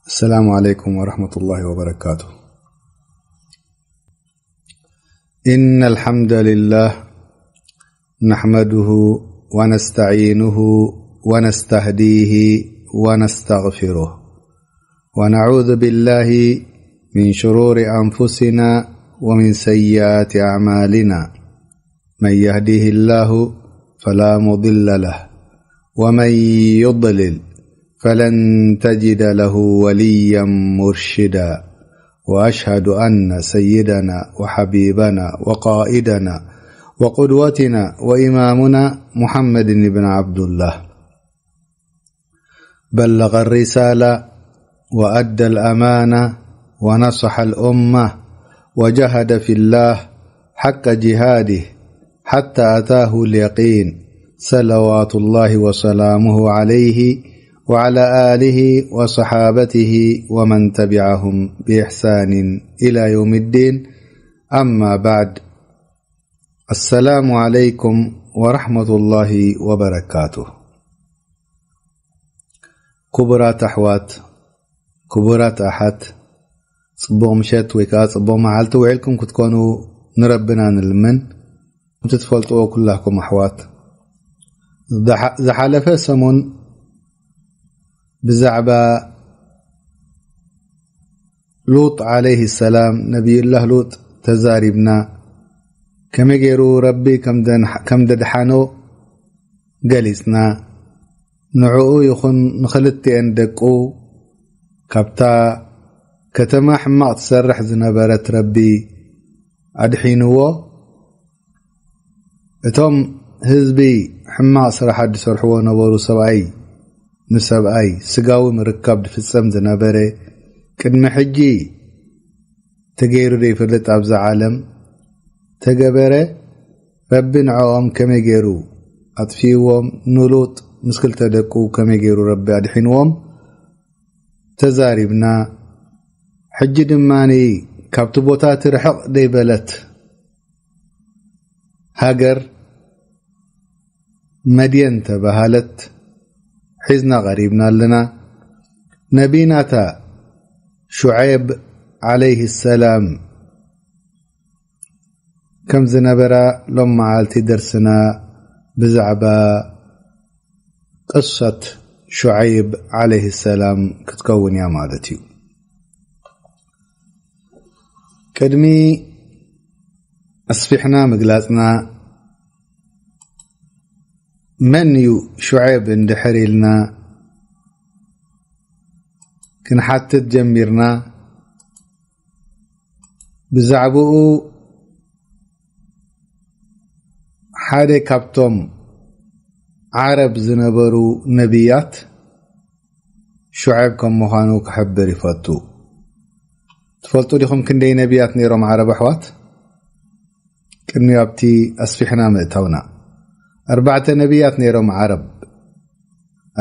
السلام عليكم ورحمة الله وبركاته. إن الحمد لله نحمده ونستعينه ونستهديه ونستغفره، ونعوذ بالله من شرور أنفسنا ومن سيئات أعمالنا. من يهده الله فلا مضل له، ومن يضلل فلن تجد له وليا مرشدا. وأشهد أن سيدنا وحبيبنا وقائدنا وقدوتنا وإمامنا محمد بن عبد الله بلغ الرسالة وأدى الأمانة ونصح الأمة وجاهد في الله حق جهاده حتى أتاه اليقين، صلوات الله وسلامه عليه وعلى آله وصحابته ومن تبعهم بإحسان إلى يوم الدين. أما بعد، السلام عليكم ورحمة الله وبركاته. ክቡራት ኣሕዋት፣ ክቡራት ኣሓት፣ ጽቡቕ ምሸት ወይ ከኣ ጽቡቕ መዓልቲ ውዒልኩም ክትኮኑ ንረብና ንልምን። ከምቲ ትፈልጥዎ ኩላኩም ኣሕዋት፣ ዝሓ-፣ ዝሓለፈ ሰሙን ብዛዕባ ሉጥ ዓለይሂ ሰላም፣ ነቢዩላህ ሉጥ ተዛሪብና። ከመይ ገይሩ ረቢ ከም ደን-፣ ከም ደድሓኖ ገሊጽና። ንዕኡ ይኹን ንኽልቲኤን ደቁ ካብታ ከተማ ሕማቕ ትሰርሕ ዝነበረት ረቢ ኣድሒንዎ። እቶም ህዝቢ ሕማቕ ስራሓት ዝሰርሕዎ ነበሩ። ሰብኣይ ንሰብኣይ ስጋዊ ምርካብ ዝፍጸም ዝነበረ፣ ቅድሚ ሕጂ ተገይሩ ዘይፈልጥ ኣብዛ ዓለም ተገበረ። ረቢ ንዕኦም ከመይ ገይሩ ኣጥፊእዎም፣ ንሉጥ ምስ ክልተ ደቁ ከመይ ገይሩ ረቢ ኣድሒንዎም ተዛሪብና። ሕጂ ድማ ካብቲ ቦታ እቲ ርሕቕ ዘይበለት ሃገር መድየን ተባሃለት ሒዝና ቀሪብና ኣለና። ነቢናታ ሹዔብ ዓለይሂ ሰላም ከም ዝነበራ ሎም መዓልቲ ደርስና ብዛዕባ ቅሰት ሹዓይብ ዓለይሂ ሰላም ክትከውን እያ ማለት እዩ። ቅድሚ ኣስፊሕና ምግላጽና፣ መን እዩ ሹዓይብ እንድሕር ኢልና ክንሓትት ጀሚርና፣ ብዛዕባኡ ሓደ ካብቶም ዓረብ ዝነበሩ ነቢያት ሹዓይብ ከም ምዃኑ ክሕብር ይፈቱ። ትፈልጡ ዲኹም ክንደይ ነቢያት ነይሮም ዓረብ ኣሕዋት? ቅድሚ ኣብቲ ኣስፊሕና ምእታውና፣ ኣርባዕተ ነቢያት ነይሮም ዓረብ።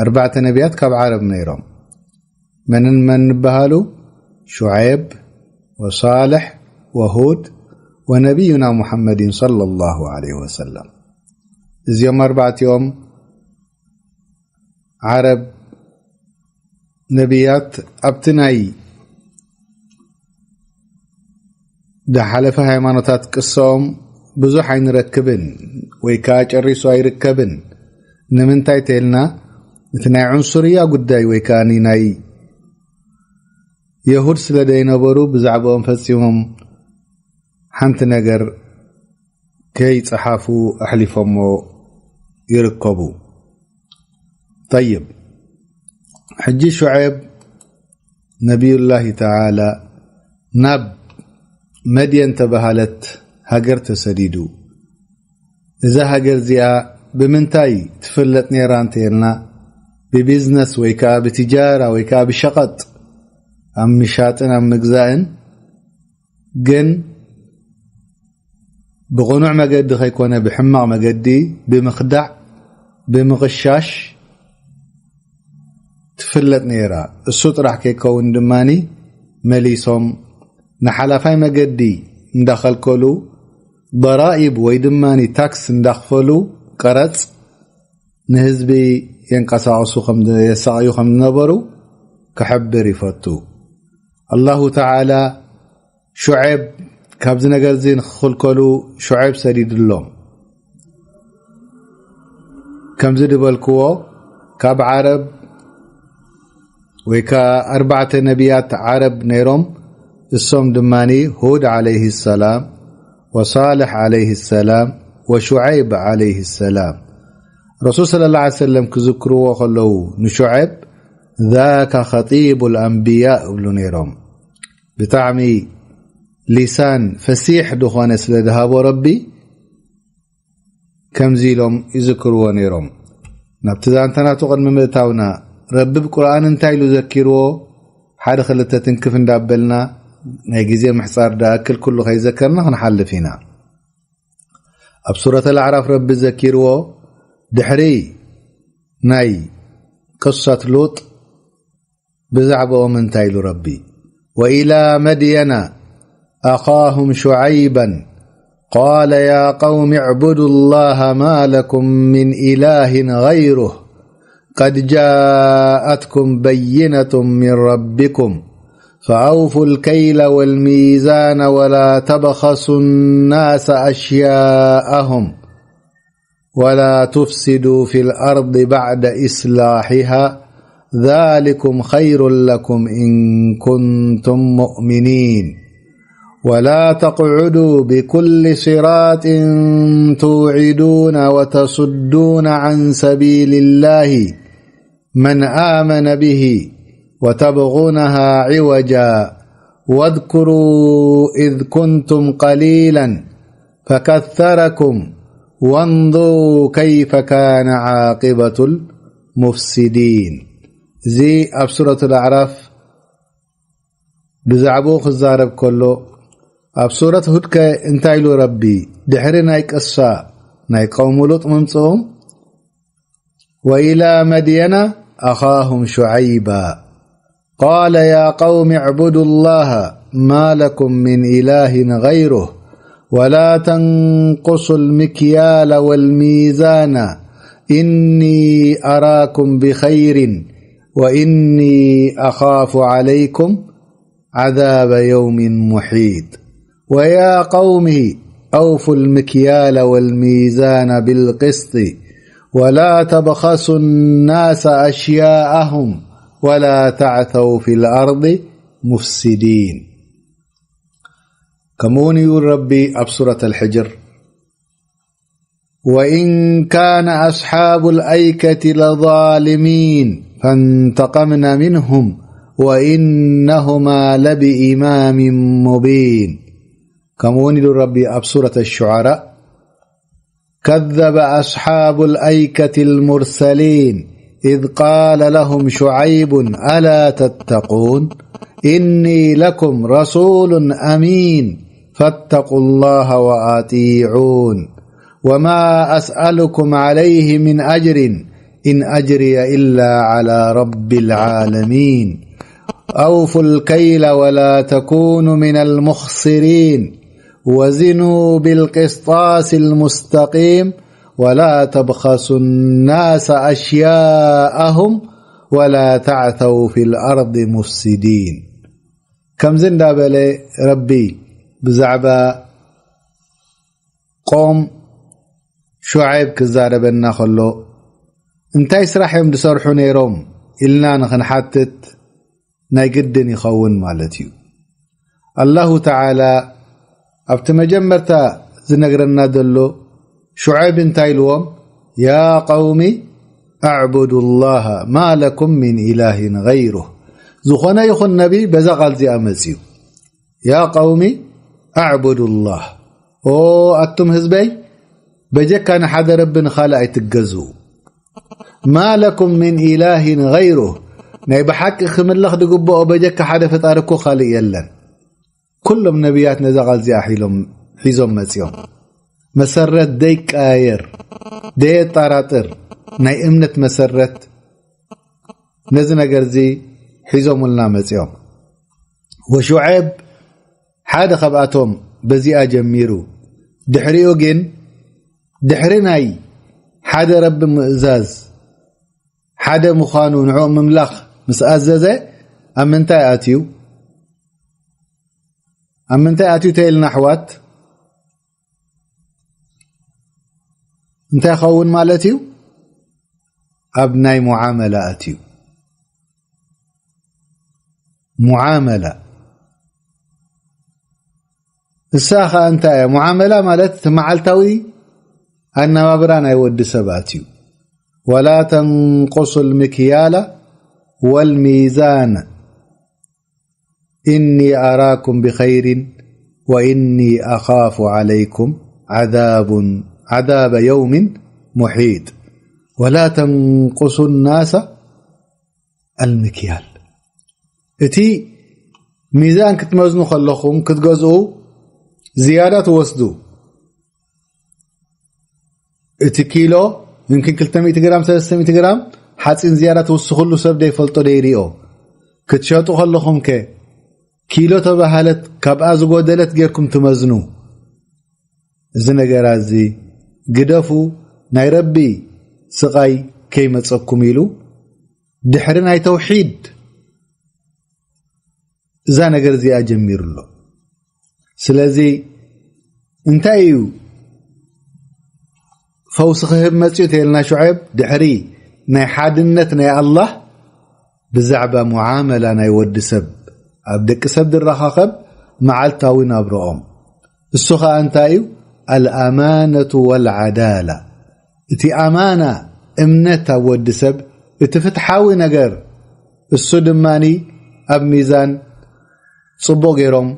ኣርባዕተ ነቢያት ካብ ዓረብ ነይሮም። መንን መን ይበሃሉ? ሹዓይብ ወሳልሕ ወሁድ ወነቢዩና ሙሐመድን ሰለላሁ ዐለይሂ ወሰለም። እዚኦም ኣርባዕቲኦም ዓረብ ነቢያት ኣብቲ ናይ ዝሓለፈ ሃይማኖታት ቅሰኦም ብዙሕ ኣይንረክብን ወይ ከኣ ጨሪሱ ኣይርከብን። ንምንታይ ተልና፣ እቲ ናይ ዑንሱርያ ጉዳይ ወይ ከኣ ናይ የሁድ ስለ ዘይነበሩ ብዛዕባኦም ፈጺሞም ሓንቲ ነገር ከይጸሓፉ ኣሕሊፎሞ ይርከቡ። ጠይብ፣ ሕጂ ሹዔብ ነቢዩላሂ ተዓላ ናብ መድየን ተባሃለት ሃገር ተሰዲዱ። እዛ ሃገር እዚኣ ብምንታይ ትፍለጥ ነይራ እንተልና፣ ብቢዝነስ ወይ ከኣ ብትጃራ ወይ ከኣ ብሸቐጥ፣ ኣብ ምሻጥን ኣብ ምግዛእን፣ ግን ብቕኑዕ መገዲ ከይኮነ ብሕማቕ መገዲ፣ ብምኽዳዕ፣ ብምቕሻሽ ትፍለጥ ነይራ። እሱ ጥራሕ ከይከውን ድማኒ መሊሶም ንሓላፋይ መገዲ እንዳኸልከሉ፣ ضرائب ወይ ድማኒ ታክስ እንዳኽፈሉ፣ ቀረጽ፣ ንህዝቢ የንቀሳቕሱ ከም ዝ-፣ የሳቕዩ ከም ዝነበሩ ክሕብር ይፈቱ። ኣላሁ ተዓላ ሹዐይብ ካብዚ ነገር እዚ ንኽኽልከሉ ሹዐይብ ሰዲድሎም። ከምዚ ዝበልክዎ ካብ ዓረብ ወይ ከኣ ኣርባዕተ ነቢያት ዓረብ ነይሮም። እሶም ድማ ሁድ ዓለይህ ሰላም ወሳልሕ ዓለይህ ሰላም ወሹዐይብ ዓለይህ ሰላም። ረሱል ሰለላሁ ዐለይሂ ወሰለም ክዝክርዎ ከለዉ ንሹዐይብ ذاك خطيب الأنبياء እብሉ ነይሮም። ብጣዕሚ ሊሳን ፈሲሕ ዝኾነ ስለ ዝሃቦ ረቢ ከምዚ ኢሎም ይዝክርዎ ነይሮም። ናብቲ ዛንታናቱ ቅድሚ ምእታውና ረቢ ብቁርኣን እንታይ ኢሉ ዘኪርዎ ሓደ ክልተ ትንክፍ እንዳበልና ናይ ግዜ ምሕጻር ዳኣክል ኩሉ ከይዘከርና ክንሓልፍ ኢና። ኣብ ሱረት ኣልኣዕራፍ ረቢ ዘኪርዎ ድሕሪ ናይ ቅሰት ሉጥ ብዛዕባኦም እንታይ ኢሉ ረቢ? وإلى مدين أخاهم شعيبا قال يا قوم اعبدوا الله ما لكم من إله غيره قد جاءتكم بينة من ربكم فأوفوا الكيل والميزان ولا تبخسوا الناس أشياءهم ولا تفسدوا في الأرض بعد إصلاحها ذلكم خير لكم إن كنتم مؤمنين ولا تقعدوا بكل صراط توعدون وتصدون عن سبيل الله من آمن به وتبغونها عوجا واذكروا إذ كنتم قليلا فكثركم وانظروا كيف كان عاقبة المفسدين. እዚ ኣብ ሱረት ኣልኣዕራፍ ብዛዕባኡ ክዛረብ ከሎ፣ ኣብ ሱረት ሁድከ እንታይ ኢሉ ረቢ? ድሕሪ ናይ ቅሳ ናይ ቀውሚ ሉጥ ምምጽኦም፣ وإلى مدين أخاهم شعيبا قال يا قوم اعبدوا الله ما لكم من إله غيره ولا تنقصوا المكيال والميزان إني أراكم بخير وإني أخاف عليكم عذاب يوم محيط ويا قوم أوفوا المكيال والميزان بالقسط ولا تبخسوا الناس أشياءهم ولا تعثوا في الأرض مفسدين. ከምኡውን ይብል ረቢ ኣብ ሱረት ኣልሕጅር وإن كان أصحاب الأيكة لظالمين فانتقمنا منهم وإنهما لبإمام مبين. ከምኡውን ኢሉ ረቢ ኣብ ሱረት ኣሽዓራ كذب أصحاب الأيكة المرسلين إذ قال لهم شعيب ألا تتقون إني لكم رسول أمين فاتقوا الله وأطيعون وما أسألكم عليه من أجر إن أجري إلا على رب العالمين أوفوا الكيل ولا تكونوا من المخسرين وزنوا بالقسطاس المستقيم ولا تبخسوا الناس أشياءهم ولا تعثوا في الأرض مفسدين. ከምዚ እንዳበለ ረቢ ብዛዕባ ቆም ሹዓይብ ክዛረበና ከሎ፣ እንታይ ስራሕ እዮም ዝሰርሑ ነይሮም ኢልና ንኽንሓትት ናይ ግድን ይኸውን ማለት እዩ። ኣላሁ ተዓላ ኣብቲ መጀመርታ ዝነግረና ዘሎ ሹዓይብ እንታይ ኢልዎም? ያ ቀውሚ ኣዕቡዱ ላሃ ማ ለኩም ሚን ኢላሂን ገይሩህ። ዝኾነ ይኹን ነቢ በዛ ቃል እዚኣ መፅዩ። ያ ቀውሚ ኣዕቡዱ ላህ፣ ኦ ኣቱም ህዝበይ፣ በጀካ ንሓደ ረቢ ንኻልእ ኣይትገዝኡ። ማ ለኩም ሚን ኢላሂን ገይሩህ፣ ናይ ብሓቂ ክምለኽ ዝግብኦ በጀካ ሓደ ፈጣሪ እኮ ካልእ የለን። ኩሎም ነቢያት ነዛ ቃል እዚኣ ሒሎም፣ ሒዞም መጺኦም። መሰረት ደይቀያየር፣ ደየጠራጥር ናይ እምነት መሰረት ነዚ ነገር እዚ ሒዞምልና መጺኦም። ወሹዔብ ሓደ ካብኣቶም በዚኣ ጀሚሩ። ድሕሪኡ ግን ድሕሪ ናይ ሓደ ረቢ ምእዛዝ፣ ሓደ ምዃኑ ንዕኡ ምምላኽ ምስ ኣዘዘ፣ ኣብ ምንታይ ኣትዩ? ኣብ ምንታይ ኣትዩ ተይልና ኣሕዋት? እንታይ ይኸውን ማለት እዩ? ኣብ ናይ ሙዓመላ ኣትዩ። ሙዓመላ እሳ ኸኣ እንታይ እያ? ሙዓመላ ማለት እቲ መዓልታዊ ኣነባብራ ናይ ወዲ ሰብ ኣትዩ። ወላ ተንቁሱ ልምክያላ ወልሚዛን ኢኒ ኣራኩም ብኸይሪን ወኢኒ ኣኻፉ ዓለይኩም ዓዛቡን ዓዛበ የውሚን ሙሒጥ ወላ ተንቁሱ ናሳ ኣልምክያል። እቲ ሚዛን ክትመዝኑ ከለኹም ክትገዝኡ ዝያዳ ትወስዱ። እቲ ኪሎ ይምኪን ክልተ ሚእቲ ግራም፣ ሰለስተ ሚእቲ ግራም ሓፂን ዝያዳ ትውስኽሉ ሰብ ደይፈልጦ ደይሪኦ። ክትሸጡ ከለኹም ከ ኪሎ ተባሃለት ካብኣ ዝጎደለት ጌርኩም ትመዝኑ። እዚ ነገር እዚ ግደፉ፣ ናይ ረቢ ስቓይ ከይመጸኩም ኢሉ ድሕሪ ናይ ተውሒድ እዛ ነገር እዚኣ ጀሚሩ ኣሎ። ስለዚ እንታይ እዩ ፈውሲ ክህብ መጽኡ ተልና ሹዐይብ ድሕሪ ናይ ሓድነት ናይ ኣላህ ብዛዕባ ሙዓመላ ናይ ወዲ ሰብ ኣብ ደቂ ሰብ ዝረኻኸብ መዓልታዊ ናብረኦም። እሱ ኸኣ እንታይ እዩ? ኣልኣማነቱ ወልዓዳላ። እቲ ኣማና እምነት ኣብ ወዲ ሰብ፣ እቲ ፍትሓዊ ነገር እሱ ድማኒ ኣብ ሚዛን ጽቡቕ ገይሮም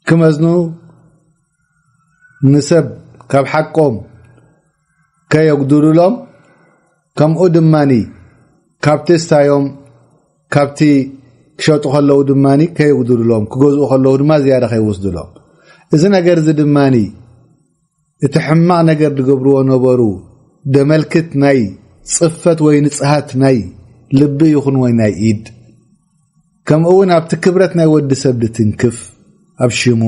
ክመዝኑ፣ ንሰብ ካብ ሓቆም ከየጉድሉሎም፣ ከምኡ ድማኒ ካብቲ ስታዮም፣ ካብቲ ክሸጡ ከለዉ ድማኒ ከየጉድሉሎም፣ ክገዝኡ ከለዉ ድማ ዝያዳ ከይወስዱሎም። እዚ ነገር እዚ ድማኒ እቲ ሕማቕ ነገር ዝገብርዎ ነበሩ፣ ደመልክት ናይ ጽፈት ወይ ንጽሃት ናይ ልቢ ይኹን ወይ ናይ ኢድ፣ ከምኡ እውን ኣብቲ ክብረት ናይ ወዲ ሰብ ዝትንክፍ ኣብ ሽሙ።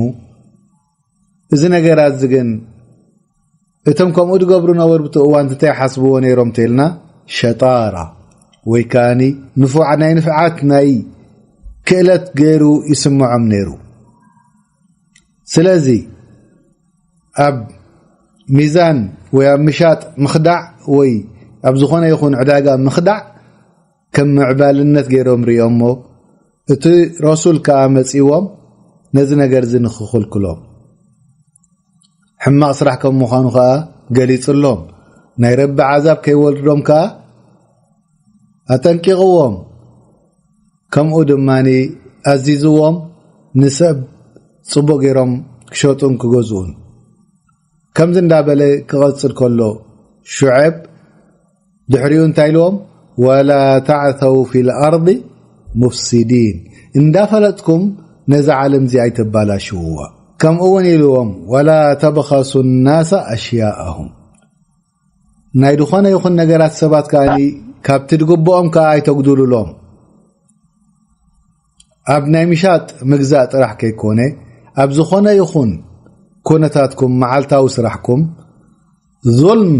እዚ ነገራት እዚ ግን እቶም ከምኡ ዝገብሩ ነበሩ ብቲ እዋን እንታይ ሓስብዎ ነይሮም ተልና፣ ሸጣራ ወይ ከኣኒ ንፉዕ፣ ናይ ንፍዓት ናይ ክእለት ገይሩ ይስምዖም ነይሩ። ስለዚ ኣብ ሚዛን ወይ ኣብ ምሻጥ ምኽዳዕ ወይ ኣብ ዝኾነ ይኹን ዕዳጋ ምኽዳዕ ከም ምዕባልነት ገይሮም ሪኦሞ፣ እቲ ረሱል ከኣ መጺዎም ነዚ ነገር እዚ ንኽኽልክሎም፣ ሕማቕ ስራሕ ከም ምዃኑ ከኣ ገሊጽሎም፣ ናይ ረቢ ዓዛብ ከይወርዶም ከኣ ኣጠንቂቕዎም። ከምኡ ድማኒ ኣዚዝዎም ንሰብ ጽቡቕ ገይሮም ክሸጡን ክገዝኡን። ከምዚ እንዳበለ ክቐጽል ከሎ ሹዐብ ድሕሪኡ እንታይ ኢልዎም? "ወላ ተዕተው ፊል ኣርዲ ሙፍሲዲን፣ እንዳፈለጥኩም ነዛ ዓለም እዚ ኣይተባላሽውዋ። ከምኡ እውን ኢልዎም፣ ወላ ተብኸሱ ናሳ ኣሽያኣሁም፣ ናይ ዝኾነ ይኹን ነገራት ሰባት ከኣ ካብቲ ዝግብኦም ከኣ ኣይተጉድሉሎም። ኣብ ናይ ምሻጥ ምግዛእ ጥራሕ ከይኮነ፣ ኣብ ዝኾነ ይኹን ኩነታትኩም፣ መዓልታዊ ስራሕኩም፣ ዙልም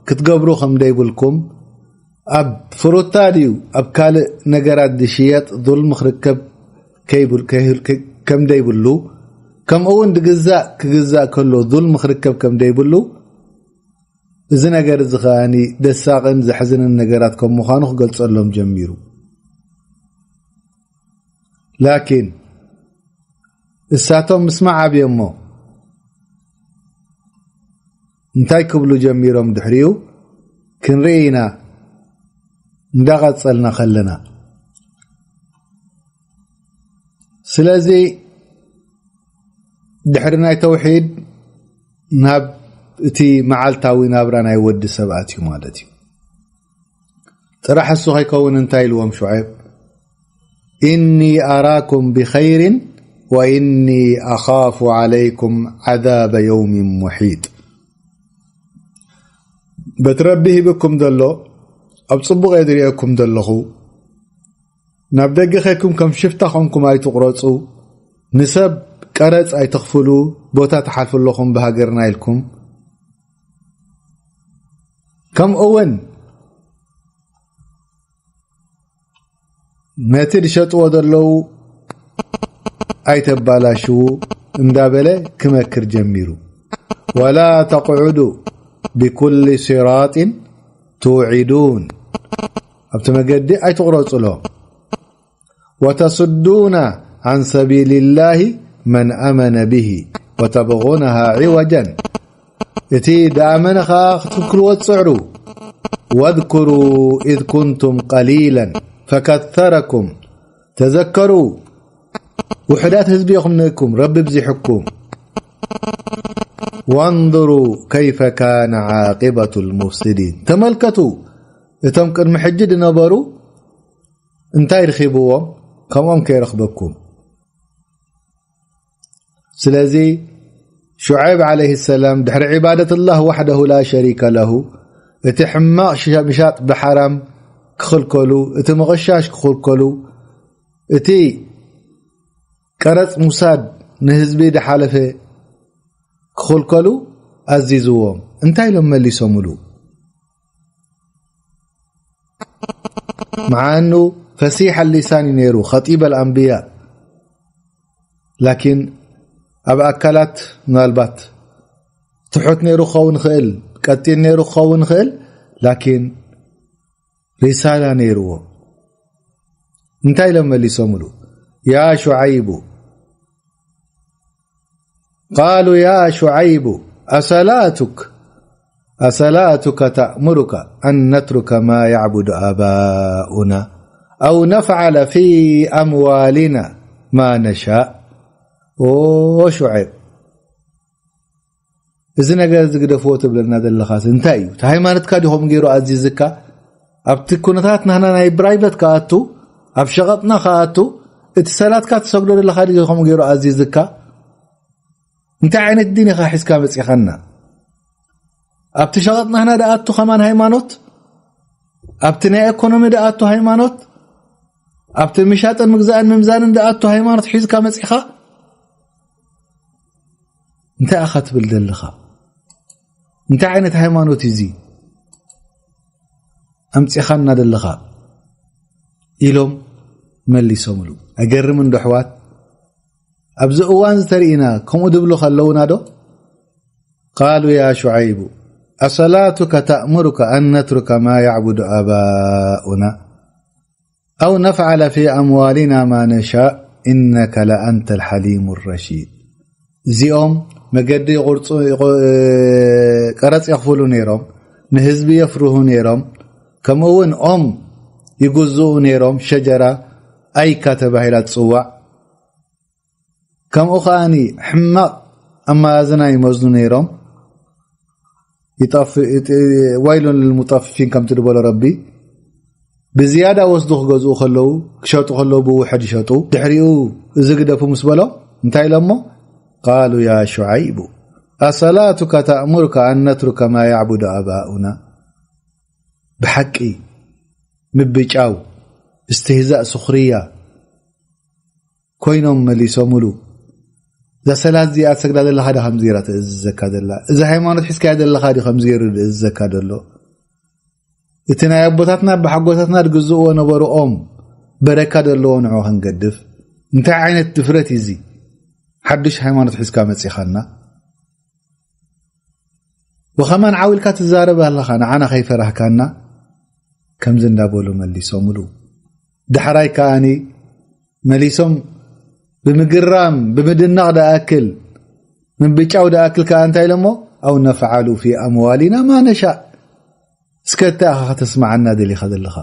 ክትገብሩ ከም ደይብልኩም፣ ኣብ ፍሩታ ድዩ ኣብ ካልእ ነገራት ዝሽየጥ ዙልም ክርከብ ከይብል-፣ ከይህል-፣ ከ-፣ ከም ደይብሉ፣ ከምኡ እውን ዝግዛእ ክግዛእ ከሎ ዙልም ክርከብ ከም ደይብሉ፣ እዚ ነገር እዚ ከኣ ደሳቕን ዘሕዝንን ነገራት ከም ምዃኑ ክገልጸሎም ጀሚሩ። ላኪን እሳቶም ምስማዕ ኣብዮሞ እንታይ ክብሉ ጀሚሮም ድሕሪኡ ክንርኢ ኢና እንዳቐጸልና ከለና። ስለዚ ድሕሪ ናይ ተውሒድ ናብ እቲ መዓልታዊ ናብራ ናይ ወዲ ሰብ ኣትዩ ማለት እዩ። ጥራሕ እሱ ከይከውን እንታይ ኢልዎም ሹዐይብ? "ኢኒ ኣራኩም ብኸይሪን ወኢኒ ኣኻፉ ዓለይኩም ዓዛበ የውሚን ሙሒጥ።" በቲ ረቢ ሂብኩም ዘሎ ኣብ ጽቡቕ እየ ዝርእየኩም ዘለኹ። ናብ ደገ ኸይኩም ከም ሽፍታ ኾንኩም ኣይትቑረጹ። ንሰብ ቀረጽ ኣይተኽፍሉ፣ ቦታ ትሓልፉ ኣለኹም ብሃገርና ኢልኩም። ከምኡ እውን ነቲ ዝሸጥዎ ዘለዉ ኣይተባላሽዉ እንዳበለ ክመክር ጀሚሩ። ولا تقعدوا بكل صراط توعدون، ኣብቲ መገዲ ኣይትቑረጹሎም። وتصدون عن سبيل الله من آمن به وتبغونها عوجا، እቲ ዝኣመነ ኸኣ ክትክልክልዎ ትጽዕሩ። واذكروا إذ كنتم قليلا فكثركم، ተዘከሩ፣ ውሑዳት ህዝቢ ኢኹም ነይርኩም፣ ረቢ ብዚሕኩም። وانظروا كيف كان عاقبة المفسدين، ተመልከቱ፣ እቶም ቅድሚ ሕጂ ዝነበሩ እንታይ ርኺብዎም፣ ከምኦም ከይረኽበኩም። ስለዚ ሹዓይብ ዓለይሂ ሰላም ድሕሪ ዒባደት ኣላህ ዋሕደሁ ላ ሸሪከ ለሁ፣ እቲ ሕማቕ ሽ-፣ ምሻጥ ብሓራም ክኽልከሉ፣ እቲ ምቕሻሽ ክኽልከሉ፣ እቲ ቀረጽ ሙሳድ ንህዝቢ ድሓለፈ ክኽልከሉ ኣዚዝዎም። እንታይ ኢሎም መሊሶምሉ? መዓኑ ፈሲሕ ሊሳን እዩ ነይሩ፣ ኸጢብ ኣልኣንብያ። ላኪን ኣብ ኣካላት ምናልባት ትሑት ነይሩ ክኸውን ይኽእል፣ ቀጢን ነይሩ ክኸውን ይኽእል፣ ላኪን ሪሳላ ነይርዎ። እንታይ ኢሎም መሊሶምሉ? يا شعيب، قالوا يا شعيب أصلاتك أصلاتك تأمرك أن نترك ما يعبد آباؤنا أو نفعل في أموالنا ما نشاء؟ ኦ ሹዐይብ፣ እዚ ነገር እዚ ግደፍዎ ትብለና ዘለኻስ እንታይ እዩ? እቲ ሃይማኖትካ ድዩ ከምኡ ገይሩ ኣዚዝካ? ኣብቲ ኩነታት ናህና ናይ ብራይበት ክኣቱ፣ ኣብ ሸቐጥና ክኣቱ፣ እቲ ሰላትካ ትሰግዶ ዘለኻ ድዩ ከምኡ ገይሩ ኣዚዝካ? እንታይ ዓይነት ዲን ኢኻ ሒዝካ መጺኻና? ኣብቲ ሸቐጥ ናህና ድኣቱ ከማን ሃይማኖት? ኣብቲ ናይ ኤኮኖሚ ድኣቱ ሃይማኖት? ኣብቲ ምሻጥን ምግዛእን ምምዛንን ድኣቱ ሃይማኖት ሒዝካ መጺኻ? እንታይ ኢኻ ትብል ዘለኻ? እንታይ ዓይነት ሃይማኖት እዩ እዚ ኣምጺኻና ዘለኻ? ኢሎም መሊሶምሉ። ኣይገርምን ዶ ኣሕዋት? ኣብዚ እዋን ዝተርኢና ከምኡ ድብሉ ከለውና ዶ? قالوا يا شعيب أصلاتك تأمرك أن نترك ما يعبد آباؤنا أو نفعل في أموالنا ما نشاء إنك لأنت الحليم الرشيد. እዚኦም መገዲ ይቑርጹ፣ ይቑ-፣ ቀረጽ የኽፍሉ ነይሮም፣ ንህዝቢ የፍርሁ ነይሮም፣ ከምኡ እውን ኦም ይግዝኡ ነይሮም። ሸጀራ ኣይካ ተባሂላ ትጽዋዕ። ከምኡ ከኣኒ ሕማቕ ኣመዛዝና ይመዝኑ ነይሮም። ይጠፍ-፣ ይጥ-፣ ወይሉን ልልሙጠፍፊን ከምቲ ዝበሎ ረቢ፣ ብዝያዳ ወስዱ ክገዝኡ ከለዉ፣ ክሸጡ ከለዉ ብውሕድ ይሸጡ። ድሕሪኡ እዚ ግደፉ ምስ በሎ እንታይ ኢሎሞ? قالوا يا شعيب أصلاتك تأمرك أن نترك ما يعبد آباؤنا؟ ብሓቂ ምብጫው፣ እስትህዛእ፣ ሱኽርያ ኮይኖም መሊሶምሉ። እዛ ሰላት እዚኣ ትሰግዳ ዘለኻ ዶ ከምዚ ገይራ ትእዝዘካ ዘላ? እዚ ሃይማኖት ሒዝካዮ ዘለኻ ዶ ከምዚ ገይሩ ዝእዝዘካ ዘሎ? እቲ ናይ ኣቦታትና ኣቦሓጎታትና ዝግዝእዎ ነበሩ ኦም በረካ ዘለዎ ንዑ ክንገድፍ? እንታይ ዓይነት ድፍረት እዩ እዚ? ሓዱሽ ሃይማኖት ሒዝካ መጺኻና? ወኸማን ዓው ኢልካ ትዛረብ ኣለኻ፣ ንዓና ከይፈራህካና። ከምዚ እንዳበሉ መሊሶምሉ። ዳሕራይ ከኣኒ መሊሶም ብምግራም፣ ብምድናቕ ደኣክል፣ ምብጫው ደኣክል ከኣ እንታይ ኢሎሞ? أو نفعل في أموالنا ما نشاء። እስከ እንታይ ኢኻ ከተስምዓና ደሊኻ ዘለኻ?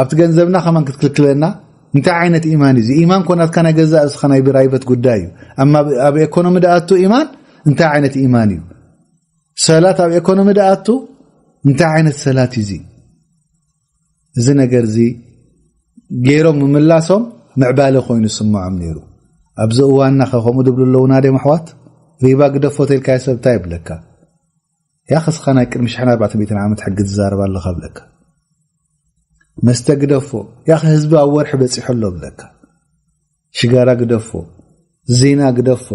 ኣብቲ ገንዘብና ከማን ክትክልክለና? እንታይ ዓይነት ኢማን እዩ እዚ? ኢማን ኮ ናትካ ናይ ገዛእ ርእስኻ ናይ ብራይበት ጉዳይ እዩ። ኣማ ኣብ፣ ኣብ ኤኮኖሚ ደኣቱ ኢማን እንታይ ዓይነት ኢማን እዩ? ሰላት ኣብ ኤኮኖሚ ደኣቱ እንታይ ዓይነት ሰላት እዩ እዚ? እዚ ነገር እዚ ገይሮም ምምላሶም ምዕባለ ኮይኑ ዝስምዖም ነይሩ። ኣብዚ እዋንና ከ ከምኡ ድብሉ ኣለዉ ናደም ኣሕዋት? ሪባ ግደፎ ተልካዮ ሰብ እንታይ ይብለካ? ያ ኸስኻ ናይ ቅድሚ ሽሕን ኣርባዕተ ሚእትን ዓመት ሕጊ ትዛረብ ኣለኻ ብለካ። መስተ ግደፎ፣ ያ ኸ ህዝቢ ኣብ ወርሒ በጺሑ ኣሎ ብለካ። ሽጋራ ግደፎ፣ ዚና ግደፎ፣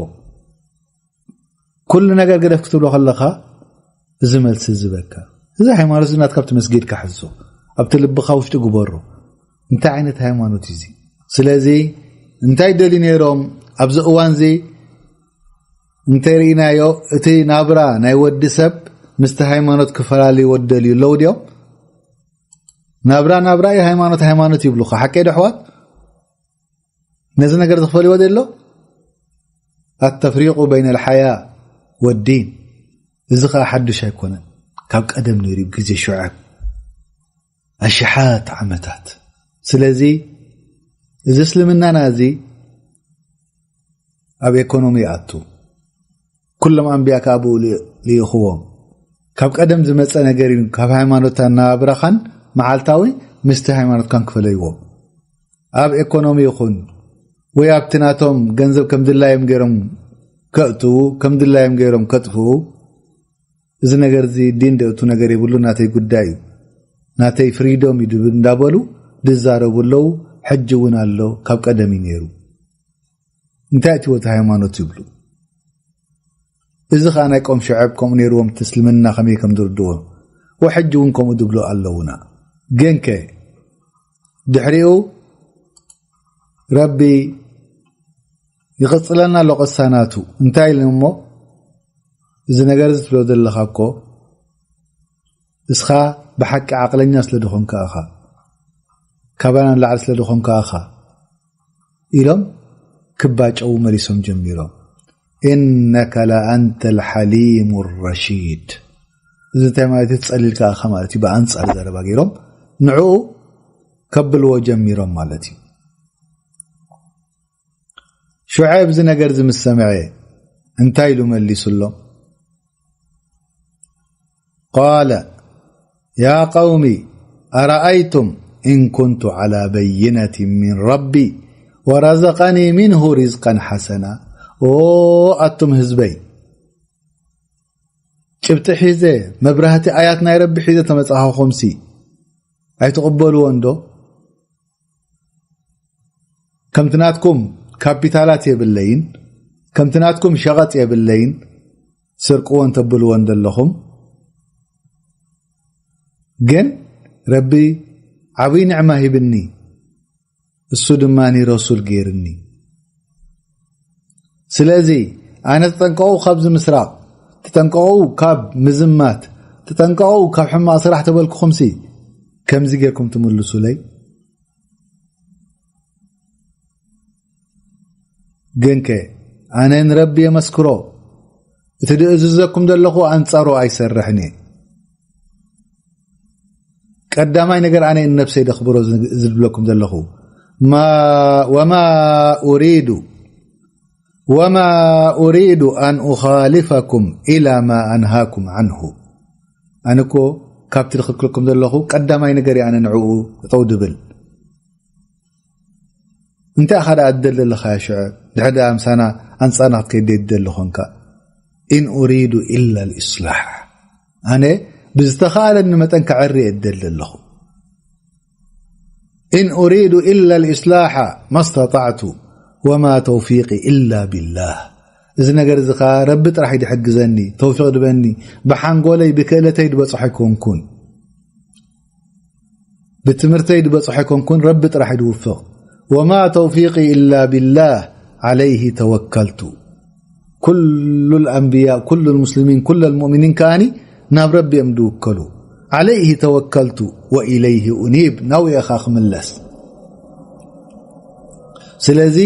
ኩሉ ነገር ግደፍ ክትብሎ ከለኻ፣ እዚ መልሲ እዚ በካ። እዚ ሃይማኖት እዚ ናትካ ኣብቲ መስጊድካ ሕዞ፣ ኣብቲ ልብኻ ውሽጢ ግበሮ። እንታይ ዓይነት ሃይማኖት እዩ እዚ? ስለዚ እንታይ ደልዩ ነይሮም ኣብዚ እዋን እዚ? እንተይ ርኢናዮ፣ እቲ ናብራ ናይ ወዲ ሰብ ምስቲ ሃይማኖት ክፈላልይዎ ደልዩ ኣለዉ ድዮም? ናብራ ናብራ እዩ፣ ሃይማኖት ሃይማኖት ይብሉኻ። ሓቀይ ዶ ኣሕዋት? ነዚ ነገር ዝኽፈልይዎ ዘሎ ኣተፍሪቁ በይነ ልሓያ ወዲን። እዚ ኸዓ ሓዱሽ ኣይኮነን፣ ካብ ቀደም ነይሩ፣ ግዜ ሹዐብ ኣሽሓት ዓመታት። ስለዚ እዚ እስልምናና እዚ ኣብ ኤኮኖሚ ይኣቱ። ኩሎም ኣንብያ ከኣ ብኡ ልኢኽዎም። ካብ ቀደም ዝመጸ ነገር እዩ። ካብ ሃይማኖት ኣነባብራኻን መዓልታዊ ምስቲ ሃይማኖትካን ክፈለይዎ። ኣብ ኤኮኖሚ ይኹን ወይ ኣብቲ ናቶም ገንዘብ ከም ድላዮም ገይሮም ከእትዉ፣ ከም ድላዮም ገይሮም ከጥፍኡ፣ እዚ ነገር እዚ ዲን ደእቱ ነገር የብሉ፣ ናተይ ጉዳይ እዩ፣ ናተይ ፍሪዶም እዩ ድብል እንዳበሉ ድዛረቡ ኣለዉ። ሕጂ እውን ኣሎ፣ ካብ ቀደም እዩ ነይሩ። እንታይ እቲ ወቲ ሃይማኖት ይብሉ? እዚ ኸዓ ናይ ቆም ሽዐብ ከምኡ ነይርዎም፣ እቲ እስልምና ከመይ ከም ዝርድዎ። ወሕጂ እውን ከምኡ ድብሉ ኣለዉና። ግንከ ድሕሪኡ ረቢ ይቕጽለና ኣሎ ቅሳናቱ። እንታይ ኢሉ እሞ፣ እዚ ነገር እዚ ትብሎ ዘለኻ እኮ እስኻ ብሓቂ ዓቕለኛ ስለ ዝኾንካ ኢኻ፣ ካባና ንላዕሊ ስለ ዝኾንካ ኢኻ ኢሎም ክባጨዉ መሊሶም ጀሚሮም። ኢነከ ለኣንተ ልሓሊሙ ረሺድ። እዚ እንታይ ማለት እዩ? ትጸሊልካ ኢኻ ማለት እዩ። ብኣንጻር ዘረባ ገይሮም ንዕኡ ከብልዎ ጀሚሮም ማለት እዩ። ሹዐይብ እዚ ነገር እዚ ምስ ሰምዐ እንታይ ኢሉ መሊሱሎም? ቃለ ያ ቀውሚ ኣረኣይቱም ኢን ኩንቱ ዓላ በይነትን ሚን ረቢ ወረዘቀኒ ሚንሁ ሪዝቀን ሓሰና። ኦ ኣቱም ህዝበይ፣ ጭብጢ ሒዘ፣ መብራህቲ ኣያት ናይ ረቢ ሒዘ ተመጻኻኹምሲ ኣይትቕበልዎን ዶ? ከምቲ ናትኩም ካፒታላት የብለይን፣ ከምቲ ናትኩም ሸቐጥ የብለይን፣ ስርቅዎን ተብልዎን ዘለኹም። ግን ረቢ ዓብይ ንዕማ ሂብኒ፣ እሱ ድማ ረሱል ገይርኒ። ስለዚ ኣነ ተጠንቀቑ ካብዚ ምስራቕ፣ ተጠንቀቑ ካብ ምዝማት፣ ተጠንቀቑ ካብ ሕማቕ ስራሕ ተበልኩኹምሲ፣ ከምዚ ጌርኩም ትምልሱለይ። ግንከ ኣነ ንረቢ የመስክሮ፣ እቲ ድእዝዘኩም ዘለኹ ኣንጻሩ ኣይሰርሕን እየ። ቀዳማይ ነገር ኣነ ንነብሰይ ደኽብሮ ዝ-፣ ዝብለኩም ዘለኹ። ማ-፣ ወማ ኡሪዱ፣ ወማ ኡሪዱ ኣን ኡኻሊፈኩም ኢላ ማ ኣንሃኩም ዓንሁ። ኣነ እኮ ካብቲ ዝኽልክለኩም ዘለኹ ቀዳማይ ነገር እየ ኣነ ንዕኡ ጠጠው ድብል። እንታይ ኢኻ ደኣ ትደሊ ዘለኻ ያ ሽዑ? ድሕሪ ደኣ ምሳና ኣንጻርና ክትከይድ ደይ ትደሊ ኾንካ። ኢን ኡሪዱ ኢላ ልእስላሕ። ኣነ ብዝተኻእለኒ መጠን ክዕሪ እየ ዝደሊ ዘለኹ። ኢን ኡሪዱ ኢላ ልእስላሓ ማስተጣዕቱ ወማ ተውፊቂ ኢላ ቢላህ። እዚ ነገር እዚ ኸኣ ረቢ ጥራሕ እዩ ዝሕግዘኒ፣ ተውፊቕ ድበኒ። ብሓንጎለይ ብክእለተይ ዝበጽሖ ኣይኮንኩን። ብትምህርተይ ዝበጽሖ ኣይኮንኩን፣ ረቢ ጥራሕ እዩ ዝውፍቕ። ወማ ተውፊቂ ኢላ ቢላህ ዓለይሂ ተወከልቱ። ኩሉ ልኣንብያ፣ ኩሉ ልሙስሊሚን፣ ኩሉ ልሙእሚኒን ከኣኒ ናብ ረቢ እዮም ዝውከሉ። ዓለይሂ ተወከልቱ ወኢለይሂ ኡኒብ፣ ናብኡ ኢኻ ክምለስ። ስለዚ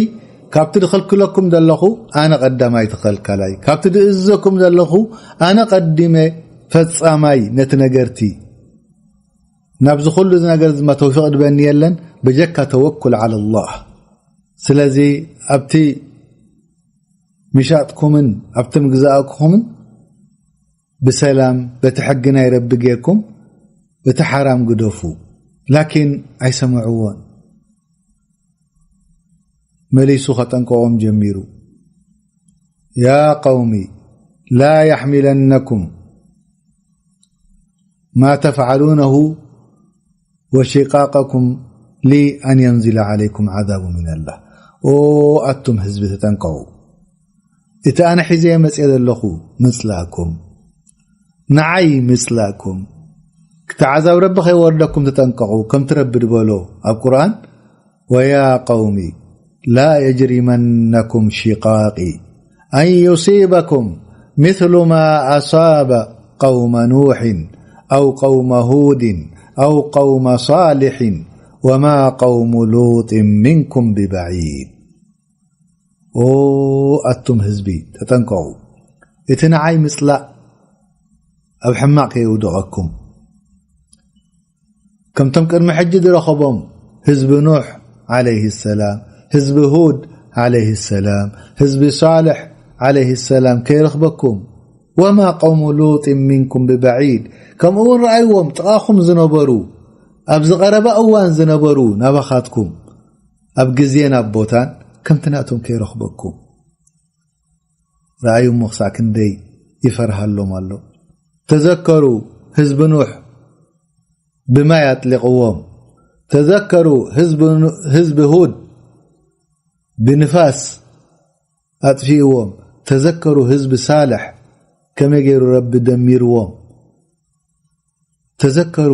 ካብቲ ድኸልክለኩም ዘለኹ ኣነ ቀዳማይ ተኸልካላይ፣ ካብቲ ድእዝዘኩም ዘለኹ ኣነ ቀዲመ ፈጻማይ ነቲ ነገርቲ። ናብዚ ኩሉ እዚ ነገር እዚ ድማ ተውፊቕ ድበኒ የለን፣ በጀካ ተወኩል ዓለ ላህ። ስለዚ ኣብቲ ምሻጥኩምን ኣብቲ ምግዛእኩምን ብሰላም በቲ ሕጊ ናይ ረቢ ጌርኩም እቲ ሓራም ግደፉ። ላኪን ኣይሰምዕዎን። መሊሱ ከጠንቀቖም ጀሚሩ። ያ ቀውሚ ላ የሕሚለነኩም ማ ተፍዓሉነሁ ወሽቃቀኩም ሊ ኣን የንዝለ ዓለይኩም ዓዛቡ ሚነላህ። ኦ ኣቱም ህዝቢ ተጠንቀቑ። እቲ ኣነ ሒዘ መፅየ ዘለኹ ምፅላእኩም፣ ንዓይ ምፅላእኩም፣ እቲ ዓዛብ ረቢ ከይወርደኩም ተጠንቀቑ። ከምቲ ረቢ ዝበሎ ኣብ ቁርኣን፣ ويا قوم لا يجرمنكم شقاقي أن يصيبكم مثل ما أصاب قوم نوح أو قوم هود أو قوم صالح وما قوم لوط منكم ببعيد. ኦ ኣቱም ህዝቢ፣ ተጠንቀቑ፣ እቲ ንዓይ ምጽላእ ኣብ ሕማቕ ከየውድቐኩም። ከምቶም ቅድሚ ሕጂ ዝረኸቦም ህዝቢ ኑሕ ዓለይሂ ሰላም፣ ህዝቢ ሁድ ዓለይሂ ሰላም፣ ህዝቢ ሳልሕ ዓለይሂ ሰላም ከይረኽበኩም። ወማ ቀውሙ ሉጢን ሚንኩም ብበዒድ፣ ከምኡ እውን ረኣይዎም ጥቓኹም ዝነበሩ፣ ኣብዚ ቀረባ እዋን ዝነበሩ ናባኻትኩም ኣብ ግዜን ኣብ ቦታን ከምቲ ናቶም ከይረኽበኩም። ረኣዩ እሞ ክሳዕ ክንደይ ይፈርሃሎም ኣሎ። ተዘከሩ ህዝቢ ኑሕ ብማይ ኣጥሊቕዎም። ተዘከሩ ህዝቢ ኑ-፣ ህዝቢ ሁድ ብንፋስ ኣጥፊእዎም። ተዘከሩ ህዝቢ ሳልሕ ከመይ ገይሩ ረቢ ደሚርዎም። ተዘከሩ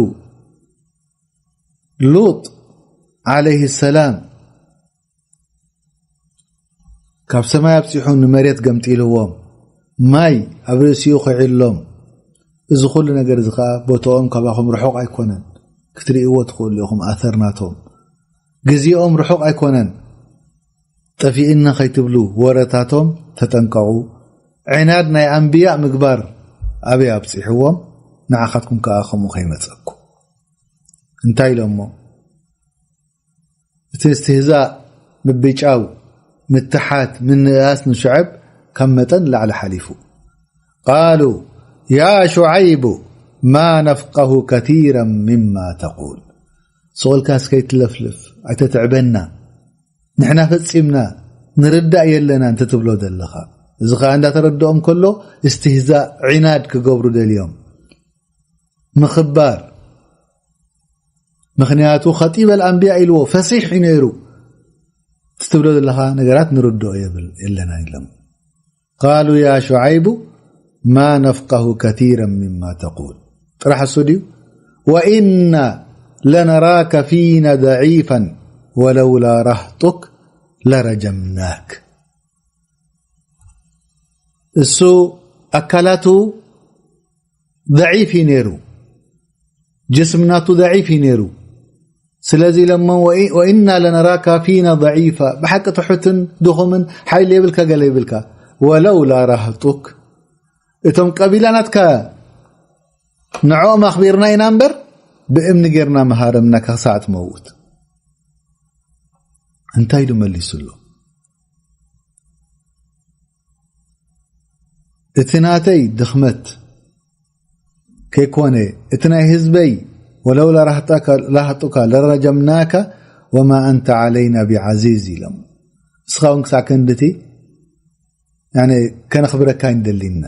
ሉጥ ዓለይሂ ሰላም ካብ ሰማይ ኣብጺሑ ንመሬት ገምጢልዎም፣ ማይ ኣብ ርእሲኡ ኺዒሎም። እዚ ኹሉ ነገር እዚ ኸኣ ቦታኦም ካባኹም ርሑቕ ኣይኮነን። ክትርእይዎ ትኽእሉ ኢኹም ኣሰር ናቶም። ግዜኦም ርሑቕ ኣይኮነን። ጠፊእና ኸይትብሉ ወረታቶም ተጠንቀቑ። ዒናድ ናይ ኣንብያእ ምግባር ኣበይ ኣብጺሕዎም? ንዓኻትኩም ከኣ ከምኡ ከይመጸኩም። እንታይ ኢሎሞ? እቲ እስትህዛእ፣ ምብጫው፣ ምትሓት፣ ምንእኣስ ንሹዐይብ ካብ መጠን ንላዕሊ ሓሊፉ። ቃሉ ያ ሹዐይቡ ማ ነፍቀሁ ከቲራን ሚማ ተቁል። ስቕ ኢልካ እስከይትለፍልፍ፣ ኣይተትዕበና። ንሕና ፈጺምና ንርዳእ የለና እንተ ትብሎ ዘለኻ። እዚ ኸኣ እንዳተረድኦም ከሎ እስትህዛእ፣ ዒናድ ክገብሩ ደልዮም። ምኽባር። ምኽንያቱ ኸጢበል ኣንብያ ኢልዎ፣ ፈሲሕ እዩ ነይሩ። እቲ ትብሎ ዘለኻ ነገራት ንርድኦ የብል-፣ የለናን ኢሎም። ቃሉ ያ ሹዓይቡ ማ ነፍቀሁ ከቲራን ሚማ ተቁል። ጥራሕ እሱ ድዩ? ወኢና ለነራከ ፊና ደዒፋን ወለውላ ራህጡክ ለረጀምናክ። እሱ ኣካላቱ ደዒፍ እዩ ነይሩ፣ ጅስም ናቱ ደዒፍ እዩ ነይሩ። ስለዚ ኢሎሞ፣ "ወኢ-፣ ወኢና ለነራካ ፊና ደዒፋ፣ ብሓቂ ትሑትን ድኹምን ሓይሊ የብልካ፣ ገለ የብልካ። ወለውላ ራህጡክ፣ እቶም ቀቢላ ናትካ ንዕኦም ኣኽቢርና ኢና እምበር፣ ብእምኒ ጌርና ምሃረምናካ ክሳዕ ትመውት።" እንታይ ኢሉ መሊሱሉ? እቲ ናተይ ድኽመት ከይኮነ፣ እቲ ናይ ህዝበይ፣ "ወለውላ ራህጣካ-፣ ራህጡካ ለረጀምናካ ወማ ኣንተ ዓለይና ቢዓዚዝ" ኢሎም። እስኻ እውን ክሳዕ ክንድቲ፣ ያኔ፣ ከነኽብረካ ኣይንደሊና።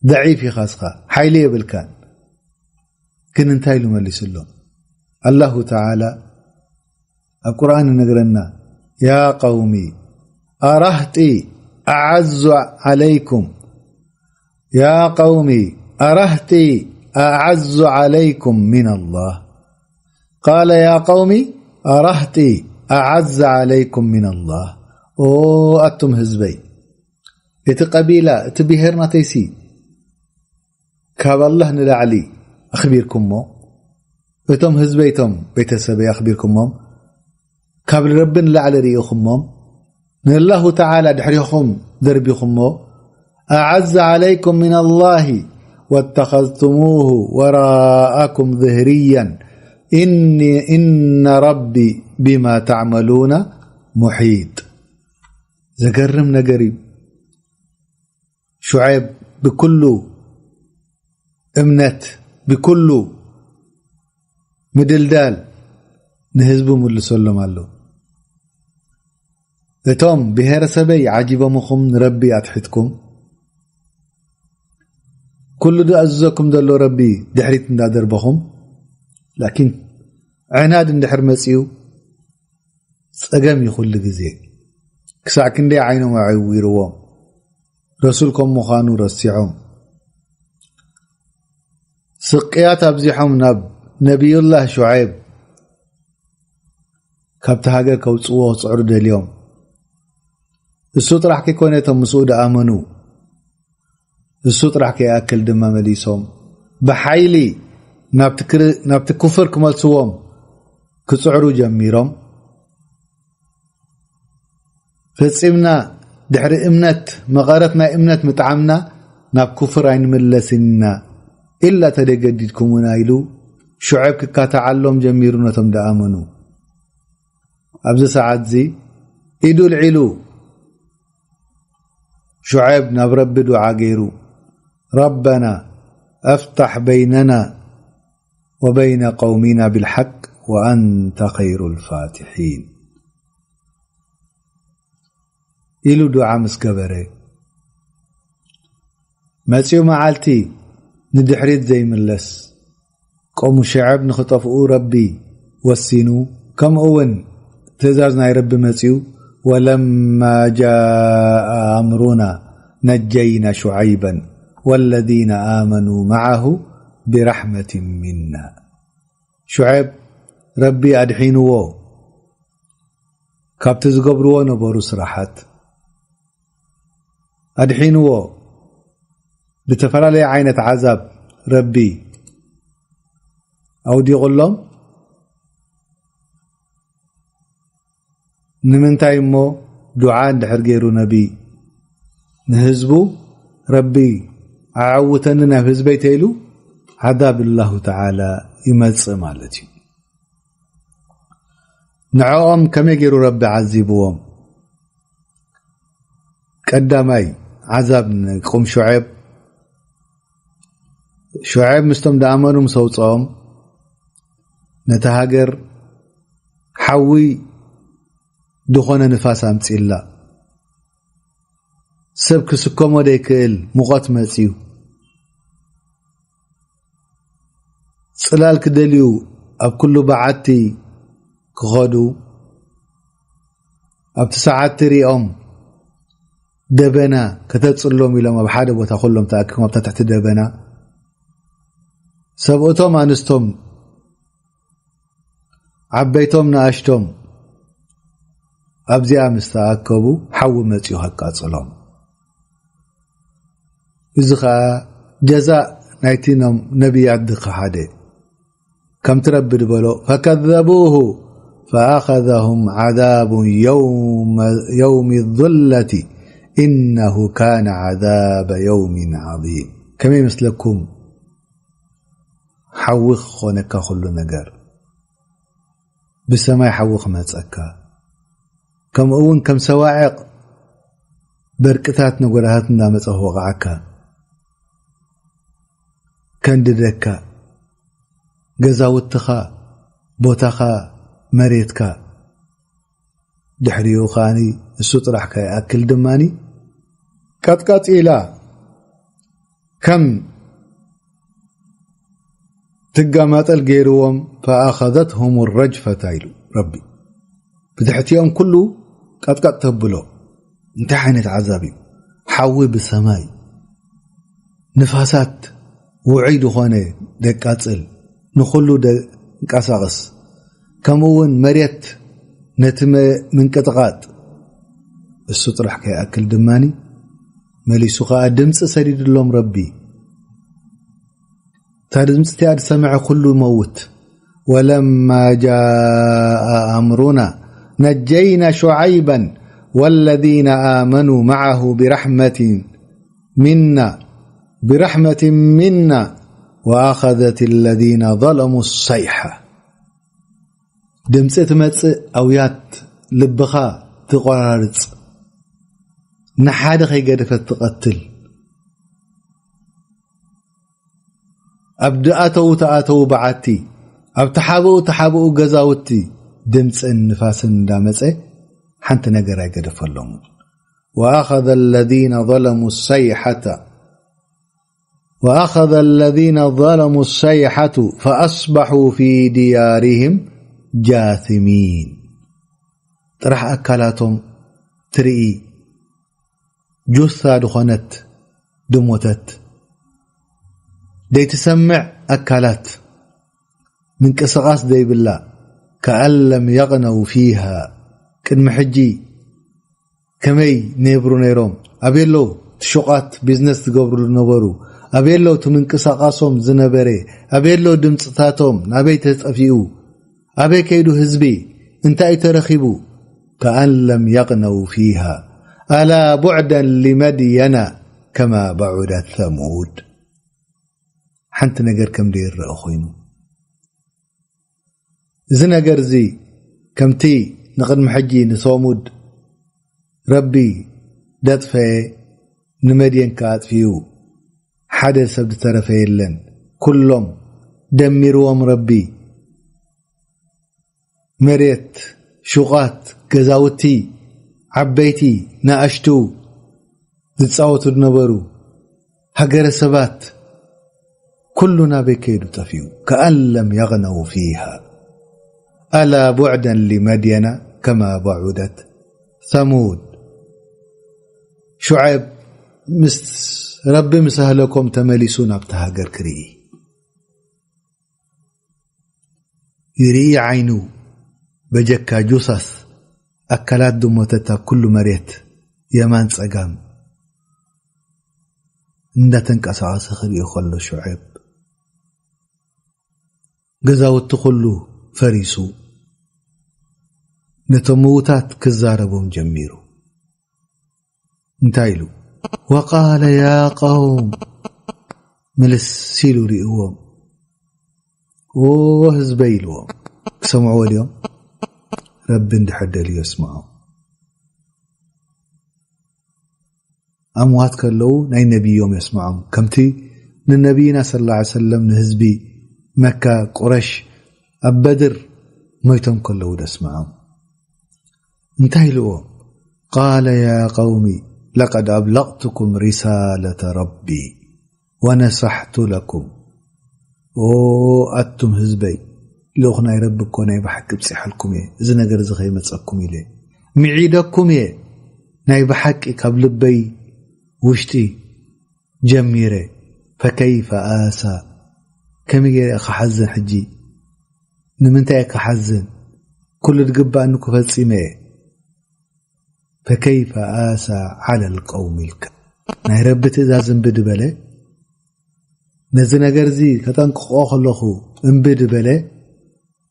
ደዒፍ ኢኻ እስኻ፣ ሓይሊ የብልካን። ግን እንታይ ኢሉ መሊሱሎም? ኣላሁ ተዓላ ኣብ ቁርኣን ይነግረና፣ "ያ ቀውሚ ኣራህጢ ኣዓዙ ዓለይኩም፣ ያ ቀውሚ ኣራህጢ ኣዓዙ ዓለይኩም ሚን ኣላህ። ቃለ ያ ቀውሚ ኣራህጢ ኣዓዘ ዓለይኩም ሚን ኣላህ።" ኦ ኣቱም ህዝበይ፣ እቲ ቀቢላ፣ እቲ ብሄር ናተይሲ ካብ ኣላህ ንላዕሊ ኣኽቢርኩሞ፣ እቶም ህዝበይ፣ እቶም ቤተሰበይ ኣኽቢርኩሞም፣ ካብ ረቢ ንላዕሊ ርኢኹሞም፣ ንላሁ ተዓላ ድሕሪኹም ደርቢኹሞ፣ ኣዓዘ ዓለይኩም ሚን ኣላሂ ወተኸዝቱሙሁ ወራኣኩም ዝህርያን፣ ኢኒ፣ ኢነ ረቢ ቢማ ተዕመሉና ሙሒጥ። ዘገርም ነገር እዩ። ሹዓይብ ብኩሉ እምነት፣ ብኩሉ ምድልዳል ንህዝቡ ምልሰሎም ኣሎ። እቶም ብሄረሰበይ ዓጂቦምኹም ንረቢ ኣትሒትኩም፣ ኩሉ ዝኣዝዘኩም ዘሎ ረቢ ድሕሪት እንዳደርበኹም፣ ላኪን ዕናድ እንድሕር መጺኡ ጸገም እዩ ኩሉ ግዜ። ክሳዕ ክንደይ ዓይኖም ኣዕዊርዎም፣ ረሱል ከም ምዃኑ ረሲዖም። ስቅያት ኣብዚሖም ናብ ነቢዩላህ ሹዓይብ ካብቲ ሃገር ከውፅዎ ክፅዕሩ ደልዮም። እሱ ጥራሕ ከይኮነ እቶም ምስኡ ደኣመኑ፣ እሱ ጥራሕ ከይኣክል ድማ መሊሶም ብሓይሊ ናብቲ ክር-፣ ናብቲ ኩፍር ክመልስዎም ክፅዕሩ ጀሚሮም። ፈጺምና ድሕሪ እምነት፣ መቐረት ናይ እምነት ምጥዓምና ናብ ኩፍር ኣይንምለስን ኢና፣ ኢላ ተደገዲድኩሙና ኢሉ ሹዐብ ክካታዓሎም ጀሚሩ ነቶም ደኣመኑ። ኣብዚ ሰዓት እዚ ኢዱ ልዒሉ ሹዐብ ናብ ረቢ ዱዓ ገይሩ፣ ረበና ኣፍታሕ በይነና ወበይነ ቀውሚና ብልሓቅ ወኣንተ ኸይሩ ልፋትሒን ኢሉ ዱዓ ምስ ገበረ፣ መጺኡ መዓልቲ ንድሕሪት ዘይምለስ፣ ቆሙ ሽዕብ ንኽጠፍኡ ረቢ ወሲኑ፣ ከምኡ እውን ትእዛዝ ናይ ረቢ መጺኡ፣ ወለማ ጃአ ኣምሩና ነጀይና ሹዓይበን ወለዚነ ኣመኑ መዓሁ ብራሕመትን ሚና። ሹዐብ ረቢ ኣድሒንዎ ካብቲ ዝገብርዎ ነበሩ ስራሓት፣ ኣድሒንዎ ብተፈላለየ ዓይነት ዓዛብ ረቢ ኣውዲቑሎም። ንምንታይ እሞ ዱዓ እንድሕር ገይሩ ነቢ ንህዝቡ፣ ረቢ ኣዓውተኒ ናብ ህዝበይ ተይሉ፣ ዓዛብ ላሁ ተዓላ ይመጽእ ማለት እዩ። ንዕኦም ከመይ ገይሩ ረቢ ዓዚብዎም? ቀዳማይ ዓዛብ ንቁም ሹዔብ፣ ሹዔብ ምስቶም ደኣመኑ ምስ ኣውፅኦም፣ ነታ ሃገር ሓዊ ዝኾነ ንፋስ ኣምፂላ። ሰብ ክስከሞ ዘይክእል ሙቐት መፅዩ። ፅላል ክደልዩ ኣብ ኩሉ በዓቲ ክኸዱ፣ ኣብቲ ሰዓት ትሪኦም ደበና ከተፅሎም ኢሎም ኣብ ሓደ ቦታ ኩሎም ተኣኪቦም ኣብታ ትሕቲ ደበና፣ ሰብኡቶም ኣንስቶም ዓበይቶም ንኣሽቶም ኣብዚኣ ምስ ተኣከቡ፣ ሓዊ መጺኡ ከቃጽሎም። እዚ ኸኣ ጀዛእ ናይቲ ኖም ነቢያት ድኸሓደ። ከምቲ ረቢ ዝበሎ፣ ፈከዘቡሁ ፈኣኸዘሁም ዓዛቡ የውመ-፣ የውሚ ዙለቲ ኢነሁ ካነ ዓዛበ የውሚን ዓዚም። ከመይ ይመስለኩም? ሓዊ ክኾነካ ኩሉ ነገር፣ ብሰማይ ሓዊ ክመጸካ፣ ከምኡ እውን ከም ሰዋዕቕ በርቅታት ነጎዳታት እንዳመጸ ክወቕዓካ፣ ከንድደካ፣ ገዛውትኻ፣ ቦታኻ፣ መሬትካ። ድሕሪኡ ከኣኒ እሱ ጥራሕ ከይኣክል ድማኒ ቀጥቀጥ ኢላ ከም ትጋማጠል ገይርዎም፣ ፈኣኸዘትሁም ረጅፈታ ኢሉ ረቢ። ብትሕቲኦም ኩሉ ቀጥቀጥ ተብሎ። እንታይ ዓይነት ዓዛብ እዩ? ሓዊ ብሰማይ፣ ንፋሳት ውዑይ ዝኾነ ደቃጽል፣ ንኹሉ ደንቀሳቕስ፣ ከምኡ እውን መሬት ነቲ መ-፣ ምንቅጥቓጥ። እሱ ጥራሕ ከይኣክል ድማኒ መሊሱ ኸኣ ድምፂ ሰዲድሎም ረቢ። እታ ድምፂ እቲኣ ዝሰምዐ ኩሉ ይመውት። ወለማ ጃአ ኣምሩና ነጀይና ሹዓይበን ወለዚነ ኣመኑ መዓሁ ብራሕመትን ሚና፣ ብራሕመትን ሚና ወኣኸዘት ለዚነ ዘለሙ ሰይሓ። ድምፂ ትመፅእ ኣውያት ልብኻ ትቆራርፅ፣ ንሓደ ከይገደፈት ትቐትል። ኣብ ድኣተዉ ተኣተዉ በዓቲ፣ ኣብ ተሓብኡ ተሓብኡ ገዛውቲ ድምፅን ንፋስን እንዳመፀ ሓንቲ ነገር ኣይገደፈሎምን። ወኣኸዘ ለዚነ ዘለሙ ሰይሓተ፣ ወኣኸዘ ለዚነ ዘለሙ ሰይሓቱ ፈኣስበሑ ፊ ድያሪሂም ጃሲሚን። ጥራሕ ኣካላቶም ትርኢ፣ ጁሳ ዝኾነት ድሞተት፣ ዘይትሰምዕ ኣካላት፣ ምንቅስቓስ ዘይብላ፣ ከኣን ለም የቕነው ፊሃ። ቅድሚ ሕጂ ከመይ ነብሩ ነይሮም? ኣበይ ኣለዉ እቲ ሹቓት ቢዝነስ ዝገብሩ ዝነበሩ? ኣበይ ኣለዉ እቲ ምንቅስቓሶም ዝነበረ? ኣበይ ኣለዉ ድምፅታቶም? ናበይ ተጠፊኡ? ኣበይ ከይዱ ህዝቢ? እንታይ እዩ ተረኺቡ? ከኣን ለም የቕነው ፊሃ። ኣላ ቡዕደን ሊመድየና ከማ በዑደት ሰሙድ። ሓንቲ ነገር ከም ደይረአ ኮይኑ፣ እዚ ነገር እዚ ከምቲ ንቕድሚ ሕጂ ንሰሙድ ረቢ ደጥፈየ፣ ንመድየን ከኣ ኣጥፊኡ፣ ሓደ ሰብ ዝተረፈ የለን። ኩሎም ደሚርዎም ረቢ። መሬት፣ ሹቓት፣ ገዛውቲ፣ ዓበይቲ፣ ንኣሽቱ ዝጻወቱ ዝነበሩ ሃገረሰባት፣ ኩሉ ናበይ ከይዱ ጠፊኡ። ከኣን ለም የቕነው ፊሃ። ኣላ ቡዕደን ሊመድየና ከማ በዑደት ሰሙድ። ሹዓይብ ምስ ረቢ ምስ ኣህለኮም ተመሊሱ ናብቲ ሃገር ክርኢ። ይርኢ ዓይኑ በጀካ ጁሳስ ኣካላት ዝሞተት ኣብ ኩሉ መሬት የማን ጸጋም እንዳተንቀሳቐሰ ክርኢ ከሎ፣ ሹዓይብ፣ ገዛውቲ ኩሉ ፈሪሱ፣ ነቶም ምዉታት ክዛረቦም ጀሚሩ። እንታይ ኢሉ? ወቃለ ያ ቀውም፣ ምልስ ኢሉ ርእይዎም። ኦ ህዝበይ ኢልዎም። ክሰምዕዎ ድዮም? ረቢ እንድሕር ደልዩ የስምዖም። ኣምዋት ከለዉ ናይ ነቢዮም የስምዖም። ከምቲ ንነቢይና ሰለላሁ ዐለይሂ ወሰለም ንህዝቢ መካ ቁረሽ ኣብ በድር ሞይቶም ከለዉ ደስምዖም። እንታይ ኢልዎም? ቃለ ያ ቀውሚ ለቀድ ኣብለቕቱኩም ሪሳለተ ረቢ ወነሳሕቱ ለኩም። ኦ ኣቱም ህዝበይ፣ ልኡኽ ናይ ረቢ እኮ ናይ ብሓቂ ብጺሐልኩም እየ። እዚ ነገር እዚ ከይመጸኩም ኢለ ምዒደኩም እየ። ናይ ብሓቂ ካብ ልበይ ውሽጢ ጀሚረ። ፈከይፈ ኣሳ፣ ከመይ ገይረ እየ ክሓዝን ሕጂ? ንምንታይ እየ ክሓዝን? ኩሉ ዝግባኣኒ እኮ ፈጺመ እየ። ፈከይፈ ኣሳ ዓለል ቀውሚ ኢልካ። ናይ ረቢ ትእዛዝ እምቢ ድበለ፣ ነዚ ነገር እዚ ከጠንቅቆ ከለኹ እምቢ ድበለ፣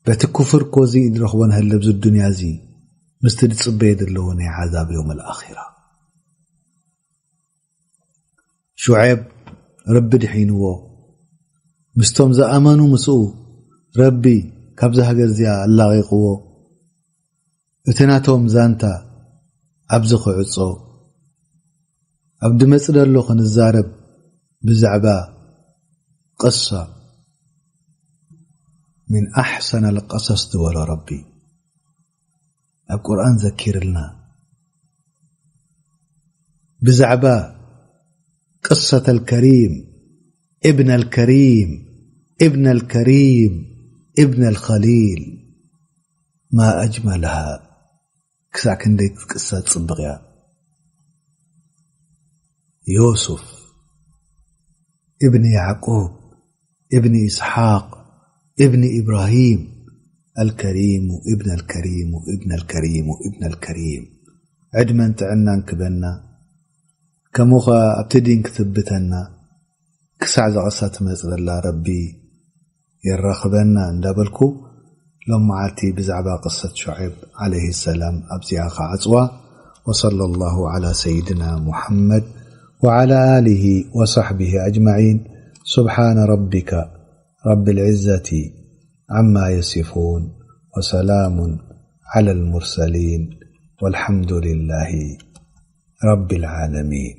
በቲ ኩፍር እኮ እዚ ንረኽቦ ንህለ ኣብዚ ዱንያ እዚ ምስቲ ዝጽበየ ዘለዎ ናይ ዓዛብ ዮም ኣልኣኺራ። ሹዔብ ረቢ ድሒንዎ፣ ምስቶም ዝኣመኑ ምስኡ ረቢ ካብዛ ሃገር እዚኣ ኣላቒቕዎ። እቲ ናቶም ዛንታ ኣብዚ ክዕጾ፣ ኣብ ድመጽእ ደሎ ክንዛረብ ብዛዕባ ቅሳ ምን ኣሕሰን ኣልቀሰስ ዝበሎ ረቢ ኣብ ቁርኣን ዘኪርልና። ብዛዕባ ቅሰት ኣልከሪም እብን ኣልከሪም እብን ኣልከሪም እብን ኣልኸሊል ማ ኣጅመልሃ። ክሳዕ ክንደይ ክትቅሰት ጽብቕ እያ። ዮሱፍ እብኒ ያዕቁብ እብኒ ኢስሓቅ እብኒ ኢብራሂም ኣልከሪሙ እብን ኣልከሪሙ እብን ኣልከሪሙ እብን ኣልከሪም። ዕድመን ጥዕናን ክበና፣ ከምኡ ኸኣ ኣብቲ ዲን ክትብተና፣ ክሳዕ እዛ ቅሳ ትመጽእ ዘላ ረቢ የራኽበና እንዳበልኩ፣ ሎም መዓልቲ ብዛዕባ ቅሰት ሹዔብ ዓለይሂ ሰላም ኣብዚኣ ክዓጽዋ። ወሰለ ላሁ ዓላ ሰይድና ሙሐመድ ወዓላ ኣሊሂ ወሰሕቢሂ ኣጅመዒን። ሱብሓነ ረቢከ ረቢል ዒዘቲ ዓማ የሲፉን፣ ወሰላሙን ዓለል ሙርሰሊን፣ ወልሐምዱሊላሂ ረቢል ዓለሚን።